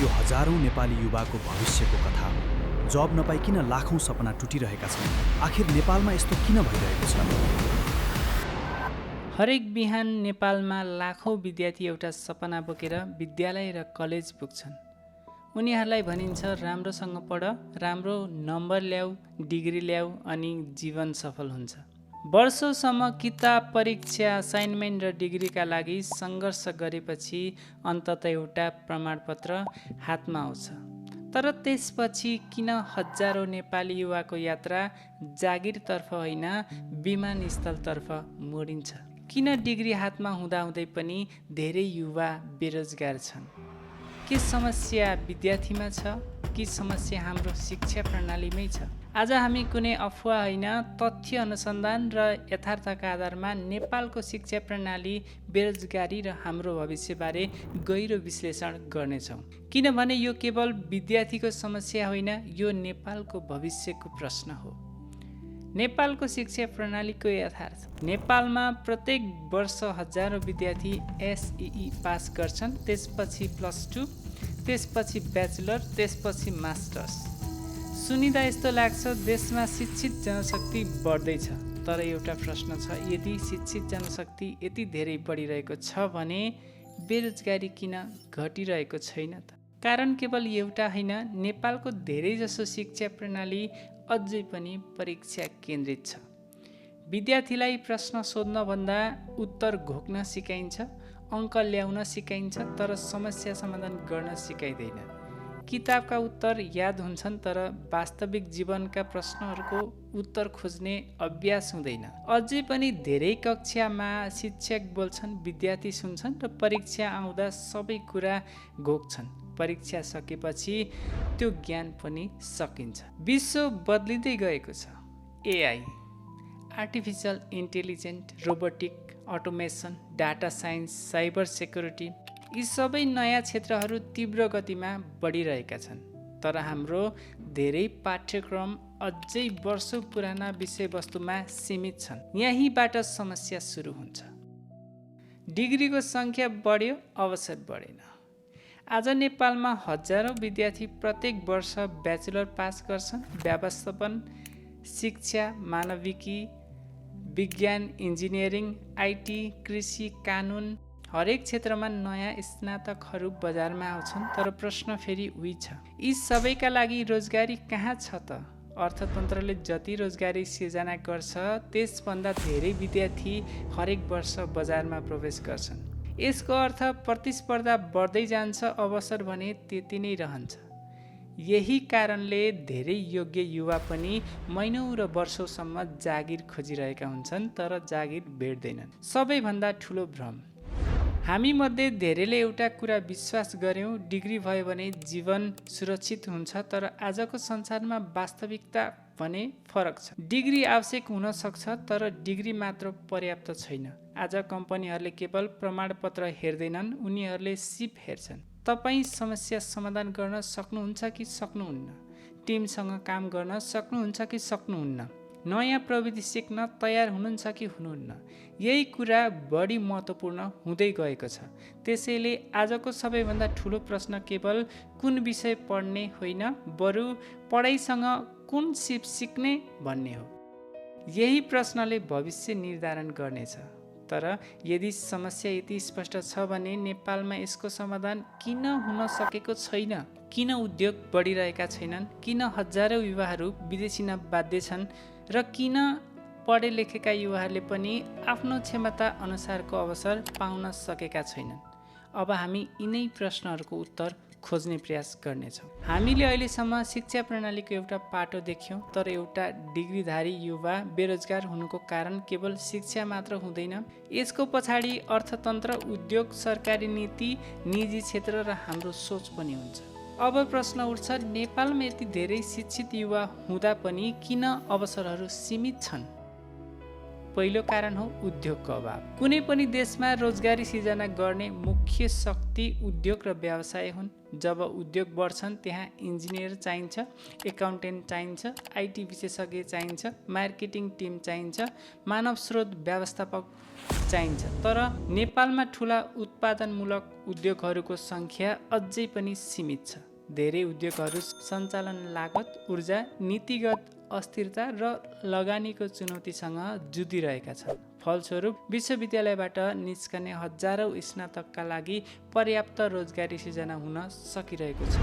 यो हजारौं नेपाली युवाको भविष्यको कथा हो। जब नपाई किन लाखौं सपना टुटिरहेका छन्? आखिर नेपालमा यस्तो किन भइरहेको छ? हरेक बिहान नेपालमा लाखौं विद्यार्थी एउटा सपना बोकेर विद्यालय र कलेज पुग्छन्। उनीहरूलाई भनिन्छ राम्रोसँग पढ, राम्रो नम्बर ल्याऊ, डिग्री ल्याऊ अनि जीवन सफल हुन्छ। वर्षौंसम्म किताब, परीक्षा, असाइनमेन्ट र डिग्रीका लागि सङ्घर्ष गरेपछि अन्ततः एउटा प्रमाणपत्र हातमा आउँछ। तर त्यसपछि किन हजारौं नेपाली युवाको यात्रा जागिरतर्फ होइन विमानस्थलतर्फ मोडिन्छ? किन डिग्री हातमा हुँदाहुँदै पनि धेरै युवा बेरोजगार छन्? के समस्या विद्यार्थीमा छ कि समस्या हाम्रो शिक्षा प्रणालीमै छ? आज हामी कुनै अफवाह होइन, तथ्य अनुसन्धान र यथार्थका आधारमा नेपालको शिक्षा प्रणाली, बेरोजगारी र हाम्रो भविष्यबारे गहिरो विश्लेषण गर्नेछौँ। किनभने यो केवल विद्यार्थीको समस्या होइन, यो नेपालको भविष्यको प्रश्न हो। नेपालको शिक्षा प्रणालीको यथार्थ। नेपालमा प्रत्येक वर्ष हजारौं विद्यार्थी एसईई पास गर्छन्, त्यसपछि +2, त्यसपछि ब्याचलर, त्यसपछि मास्टर्स। सुनिदा यस्तो लाग्छ देशमा शिक्षित जनशक्ति बढ्दैछ। तर एउटा प्रश्न छ, यदि शिक्षित जनशक्ति यति धेरै बढिरहेको छ भने बेरोजगारी किन घटिरहेको छैन त? कारण केवल एउटा होइन, नेपालको धेरैजसो शिक्षा प्रणाली अझै पनि परीक्षा केन्द्रित छ। विद्यार्थीलाई प्रश्न सोध्नभन्दा उत्तर घोक्न सिकाइन्छ, अङ्क ल्याउन सिकाइन्छ, तर समस्या समाधान गर्न सिकाइँदैन। किताबका उत्तर याद हुन्छन्, तर वास्तविक जीवनका प्रश्नहरूको उत्तर खोज्ने अभ्यास हुँदैन। अझै पनि धेरै कक्षामा शिक्षक बोल्छन्, विद्यार्थी सुन्छन् र परीक्षा आउँदा सबै कुरा घोक्छन्। परीक्षा सकेपछि त्यो ज्ञान पनि सकिन्छ। विश्व बदलिँदै गएको छ। AI, artificial intelligent, robotic, automation, data science, cyber security, यी सबै नयाँ क्षेत्रहरू तीव्र गतिमा बढिरहेका छन्। तर हाम्रो धेरै पाठ्यक्रम अझै वर्षौं पुराना विषयवस्तुमा सीमित छन्। यहीँबाट समस्या सुरु हुन्छ। डिग्रीको सङ्ख्या बढ्यो, अवसर बढेन। आज नेपालमा हजारौं विद्यार्थी प्रत्येक वर्ष ब्याचलर पास गर्छन्। व्यवस्थापन, शिक्षा, मानविकी, विज्ञान, इन्जिनियरिङ, आइटी, कृषि, कानुन, हरेक क्षेत्रमा नयाँ स्नातकहरू बजारमा आउँछन्। तर प्रश्न फेरि उही छ, यी सबैका लागि रोजगारी कहाँ छ त? अर्थतन्त्रले जति रोजगारी सिर्जना गर्छ त्यसभन्दा धेरै विद्यार्थी हरेक वर्ष बजारमा प्रवेश गर्छन्। यसको अर्थ प्रतिस्पर्धा बढ्दै जान्छ, अवसर भने त्यति नै रहन्छ। यही कारणले धेरै योग्य युवा पनि महिनौं र वर्षौंसम्म जागिर खोजिरहेका हुन्छन्, तर जागिर भेट्दैनन्। सबैभन्दा ठुलो भ्रम, हामी मध्ये धेरैले एउटा कुरा विश्वास गर्यौं, डिग्री भयो भने जीवन सुरक्षित हुन्छ। तर आजको संसारमा वास्तविकता भने फरक छ। डिग्री आवश्यक हुन सक्छ, तर डिग्री मात्र पर्याप्त छैन। आज कम्पनीहरूले केवल प्रमाणपत्र हेर्दैनन्, उनीहरूले सिप हेर्छन्। तपाईँ समस्या समाधान गर्न सक्नुहुन्छ कि सक्नुहुन्न? टिमसँग काम गर्न सक्नुहुन्छ कि सक्नुहुन्न? नयाँ प्रविधि सिक्न तयार हुनुहुन्छ कि हुनुहुन्न? यही कुरा बढी महत्त्वपूर्ण हुँदै गएको छ। त्यसैले आजको सबैभन्दा ठुलो प्रश्न केवल कुन विषय पढ्ने होइन, बरु पढाइसँग कुन सिप सिक्ने भन्ने हो। यही प्रश्नले भविष्य निर्धारण गर्नेछ। तर यदि समस्या यति स्पष्ट छ भने नेपालमा यसको समाधान किन हुन सकेको छैन? किन उद्योग बढिरहेका छैनन्? किन हजारौं युवाहरू विदेशी हुन बाध्य छन्? र किन पढे लेखेका युवाहरूले पनि आफ्नो क्षमता अनुसारको अवसर पाउन सकेका छैनन्? अब हामी यिनै प्रश्नहरूको उत्तर खोज्ने प्रयास गर्नेछौँ। हामीले अहिलेसम्म शिक्षा प्रणालीको एउटा पाटो देख्यौँ, तर एउटा डिग्रीधारी युवा बेरोजगार हुनुको कारण केवल शिक्षा मात्र हुँदैन। यसको पछाडि अर्थतन्त्र, उद्योग, सरकारी नीति, निजी क्षेत्र र हाम्रो सोच पनि हुन्छ। अब प्रश्न उठ्छ, नेपालमा यति धेरै शिक्षित युवा हुँदा पनि किन अवसरहरू सीमित छन्? पहिलो कारण हो उद्योगको अभाव। कुनै पनि देशमा रोजगारी सिर्जना गर्ने मुख्य शक्ति उद्योग र व्यवसाय हुन्। जब उद्योग बढ्छन् त्यहाँ इन्जिनियर चाहिन्छ, एकाउन्टेन्ट चाहिन्छ, आइटी विशेषज्ञ चाहिन्छ, मार्केटिङ टिम चाहिन्छ, मानव स्रोत व्यवस्थापक चाहिन्छ। तर नेपालमा ठुला उत्पादनमूलक उद्योगहरूको सङ्ख्या अझै पनि सीमित छ। धेरै उद्योगहरू सञ्चालन लागत, ऊर्जा, नीतिगत अस्थिरता र लगानीको चुनौतीसँग जुधिरहेका छन्। फलस्वरूप विश्वविद्यालयबाट निस्कने हजारौँ स्नातकका लागि पर्याप्त रोजगारी सिर्जना हुन सकिरहेको छ।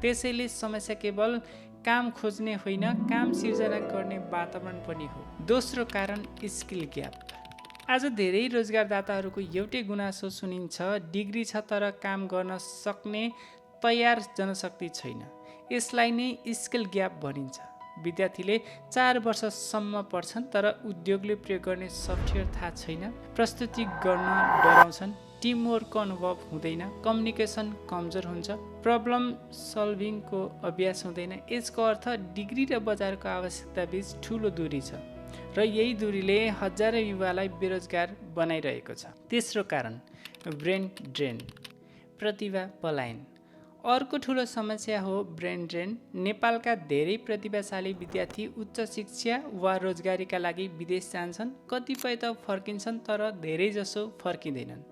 त्यसैले समस्या केवल काम खोज्ने होइन, काम सिर्जना गर्ने वातावरण पनि हो। दोस्रो कारण स्किल ग्याप। आज धेरै रोजगारदाताहरूको एउटै गुनासो सुनिन्छ, डिग्री छ तर काम गर्न सक्ने तयार जनशक्ति छैन। यसलाई नै स्किल ग्याप भनिन्छ। विद्यार्थीले 4 वर्षसम्म पढ्छन् तर उद्योगले प्रयोग गर्ने सफ्टवेयर थाहा छैन, प्रस्तुति गर्न डराउँछन्, टिमवर्कको अनुभव हुँदैन, कम्युनिकेसन कमजोर हुन्छ, प्रब्लम सल्भिङको अभ्यास हुँदैन। यसको अर्थ डिग्री र बजारको आवश्यकता बीच ठुलो दूरी छ र यही दूरीले हजारौँ युवालाई बेरोजगार बनाइरहेको छ। तेस्रो कारण ब्रेन ड्रेन, प्रतिभा पलायन। अर्को ठुलो समस्या हो ब्रेन ड्रेन। नेपालका धेरै प्रतिभाशाली विद्यार्थी उच्च शिक्षा वा रोजगारीका लागि विदेश जान्छन्। कतिपय त फर्किन्छन् तर धेरैजसो फर्किँदैनन्।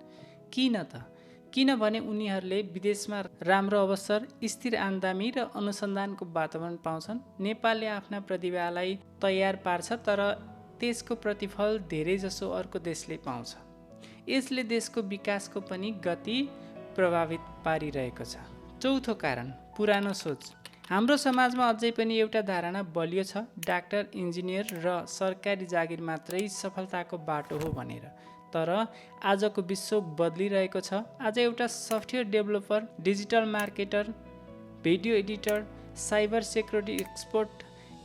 किन त? किनभने उनीहरूले विदेशमा राम्रो अवसर, स्थिर आम्दानी र अनुसन्धानको वातावरण पाउँछन्। नेपालले आफ्ना प्रतिभालाई तयार पार्छ तर त्यसको प्रतिफल धेरैजसो अर्को देशले पाउँछ। यसले देशको विकासको पनि गति प्रभावित पारिरहेको छ। चौथो कारण पुरानो सोच। हाम्रो समाजमा अझै पनि एउटा धारणा बलियो छ, डाक्टर, इन्जिनियर र सरकारी जागिर मात्रै सफलताको बाटो हो भनेर। तर आजको विश्व बदलिरहेको छ। आज एउटा software developer, digital marketer, video editor, cyber security expert,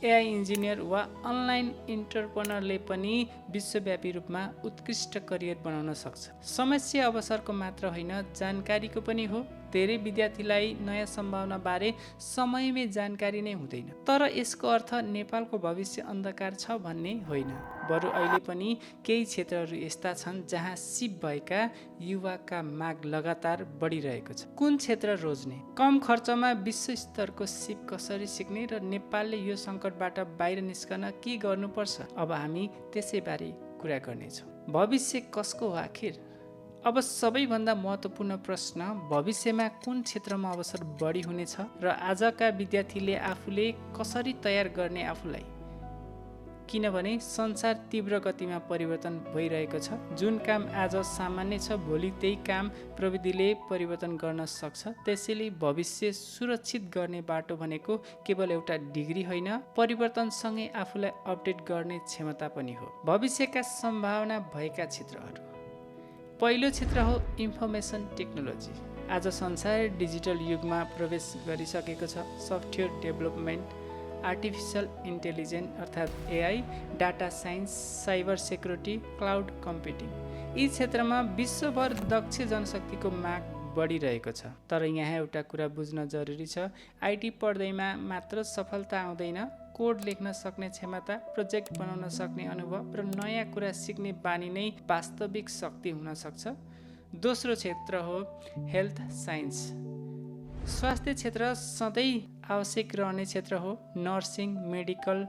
AI engineer वा अनलाइन इन्टरप्रेनरले पनि विश्वव्यापी रूपमा उत्कृष्ट करियर बनाउन सक्छ। समस्या अवसरको मात्र होइन, जानकारीको पनि हो। धेरै विद्यार्थीलाई नयाँ सम्भावनाबारे समयमै जानकारी नै हुँदैन। तर यसको अर्थ नेपालको भविष्य अन्धकार छ भन्ने होइन। बरु अहिले पनि केही क्षेत्रहरू यस्ता छन् जहाँ सिप भएका युवाका माग लगातार बढिरहेको छ। कुन क्षेत्र रोज्ने? कम खर्चमा विश्व स्तरको सिप कसरी सिक्ने र नेपालले यो सङ्कटबाट बाहिर निस्कन के गर्नुपर्छ? अब हामी त्यसैबारे कुरा गर्नेछौँ। भविष्य कसको हो आखिर? अब सबैभन्दा महत्त्वपूर्ण प्रश्न, भविष्यमा कुन क्षेत्रमा अवसर बढी हुनेछ र आजका विद्यार्थीले आफूले कसरी तयार गर्ने आफूलाई? किनभने संसार तीव्र गतिमा परिवर्तन भइरहेको छ। जुन काम आज सामान्य छ भोलि त्यही काम प्रविधिले परिवर्तन गर्न सक्छ। त्यसैले भविष्य सुरक्षित गर्ने बाटो भनेको केवल एउटा डिग्री होइन, परिवर्तनसँगै आफूलाई अपडेट गर्ने क्षमता पनि हो। भविष्यका सम्भावना भएका क्षेत्रहरू। पहिलो क्षेत्र हो इन्फर्मेसन टेक्नोलोजी। आज संसार डिजिटल युगमा प्रवेश गरिसकेको छ। सफ्टवेयर डेभलपमेन्ट, आर्टिफिसियल इन्टेलिजेन्स अर्थात् AI, data science, cyber security, cloud computing, यी क्षेत्रमा विश्वभर दक्ष जनशक्तिको माग बढिरहेको छ। तर यहाँ एउटा कुरा बुझ्न जरुरी छ, आइटी पढ्दैमा मात्र सफलता आउँदैन। कोड लेख्न सक्ने क्षमता, प्रोजेक्ट बनाउन सक्ने अनुभव र नयाँ कुरा सिक्ने बानी नै वास्तविक शक्ति हुन सक्छ। दोस्रो क्षेत्र हो हेल्थ साइन्स। स्वास्थ्य क्षेत्र सधैँ आवश्यक रहने क्षेत्र हो। Nursing, medical,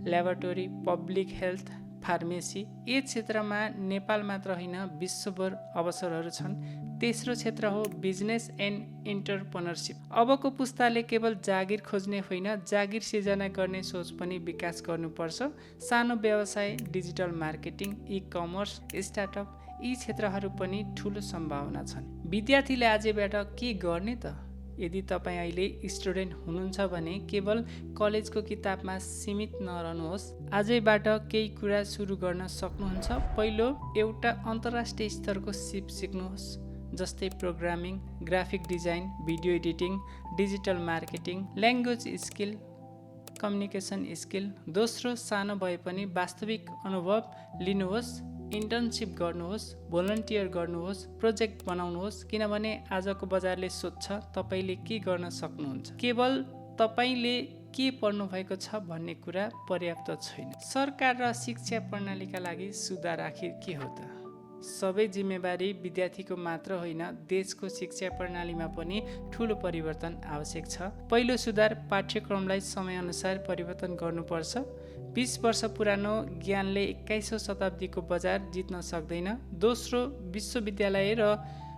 laboratory, public health, pharmacy, यी क्षेत्रमा नेपाल मात्र होइन विश्वभर अवसरहरू छन्। तेस्रो क्षेत्र हो बिजनेस एन्ड इन्टरप्रेनरसिप। अबको पुस्ताले केवल जागिर खोज्ने होइन, जागिर सिर्जना गर्ने सोच पनि विकास गर्नुपर्छ। सानो व्यवसाय, digital marketing, e commerce, startup, यी क्षेत्रहरू पनि ठुलो सम्भावना छन्। विद्यार्थीले आजबाट के गर्ने त? यदि तपाईँ अहिले स्टुडेन्ट हुनुहुन्छ भने केवल कलेजको किताबमा सीमित नरहनुहोस्। आजैबाट केही कुरा सुरु गर्न सक्नुहुन्छ। पहिलो, एउटा अन्तर्राष्ट्रिय स्तरको सिप सिक्नुहोस्, जस्तै programming, graphic design, video editing, digital marketing, language skill, communication skill. दोस्रो, सानो भए पनि वास्तविक अनुभव लिनुहोस्, इन्टर्नसिप गर्नुहोस्, भोलन्टियर गर्नुहोस्, प्रोजेक्ट बनाउनुहोस्। किनभने आजको बजारले सोध्छ तपाईँले के गर्न सक्नुहुन्छ। केवल तपाईँले के पढ्नुभएको छ भन्ने कुरा पर्याप्त छैन। सरकार र शिक्षा प्रणालीका लागि सुधार आखिर के हो त? सबै जिम्मेवारी विद्यार्थीको मात्र होइन, देशको शिक्षा प्रणालीमा पनि ठुलो परिवर्तन आवश्यक छ। पहिलो सुधार, पाठ्यक्रमलाई समयअनुसार परिवर्तन गर्नुपर्छ। 20 वर्ष पुरानो ज्ञानले 21औं शताब्दीको बजार जित्न सक्दैन। दोस्रो, विश्वविद्यालय र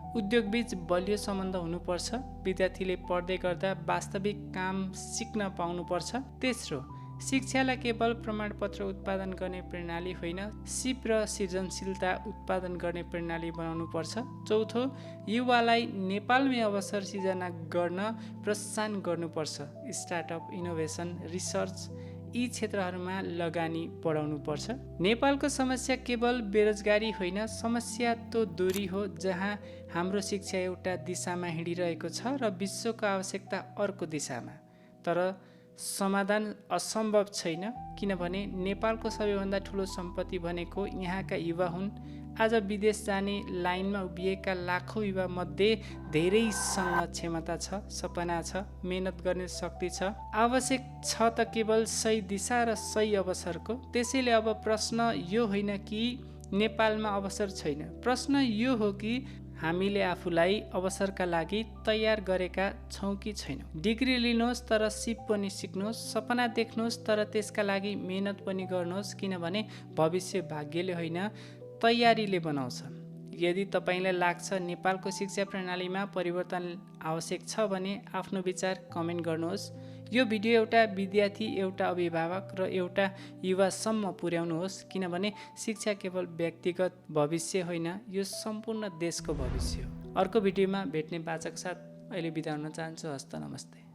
उद्योगबीच बलियो सम्बन्ध हुनुपर्छ। विद्यार्थीले पढ्दै गर्दा वास्तविक काम सिक्न पाउनुपर्छ। तेस्रो, शिक्षालाई केवल प्रमाणपत्र उत्पादन गर्ने प्रणाली होइन, सिप र सृजनशीलता उत्पादन गर्ने प्रणाली बनाउनुपर्छ। चौथो, युवालाई नेपालमै अवसर सिर्जना गर्न प्रोत्साहन गर्नुपर्छ। स्टार्टअप, इनोभेसन, रिसर्च यी क्षेत्रहरूमा लगानी बढाउनुपर्छ। नेपालको समस्या केवल बेरोजगारी होइन, समस्या तो दूरी हो, जहाँ हाम्रो शिक्षा एउटा दिशामा हिँडिरहेको छ र विश्वको आवश्यकता अर्को दिशामा। तर समाधान असम्भव छैन, किनभने नेपालको सबैभन्दा ठुलो सम्पत्ति भनेको यहाँका युवा हुन्। आज विदेश जाने लाइनमा उभिएका लाखौँ युवा मध्ये धेरैसँग क्षमता छ, सपना छ, मेहनत गर्ने शक्ति छ। आवश्यक छ त केवल सही दिशा र सही अवसरको। त्यसैले अब प्रश्न यो होइन कि नेपालमा अवसर छैन, प्रश्न यो हो कि हामीले आफूलाई अवसरका लागि तयार गरेका छौँ कि छैनौँ। डिग्री लिनुहोस् तर सिप पनि सिक्नुहोस्, सपना देख्नुहोस् तर त्यसका लागि मेहनत पनि गर्नुहोस्, किनभने भविष्य भाग्यले होइन तयारीले बनाउँछ। यदि तपाईँलाई लाग्छ नेपालको शिक्षा प्रणालीमा परिवर्तन आवश्यक छ भने आफ्नो विचार कमेन्ट गर्नुहोस्। यो भिडियो एउटा विद्यार्थी, एउटा अभिभावक र एउटा युवासम्म पुर्याउनुहोस्, किनभने शिक्षा केवल व्यक्तिगत भविष्य होइन, यो सम्पूर्ण देशको भविष्य हो। अर्को भिडियोमा भेट्ने बाचाको साथ अहिले बिदा हुन चाहन्छु। हस्त नमस्ते।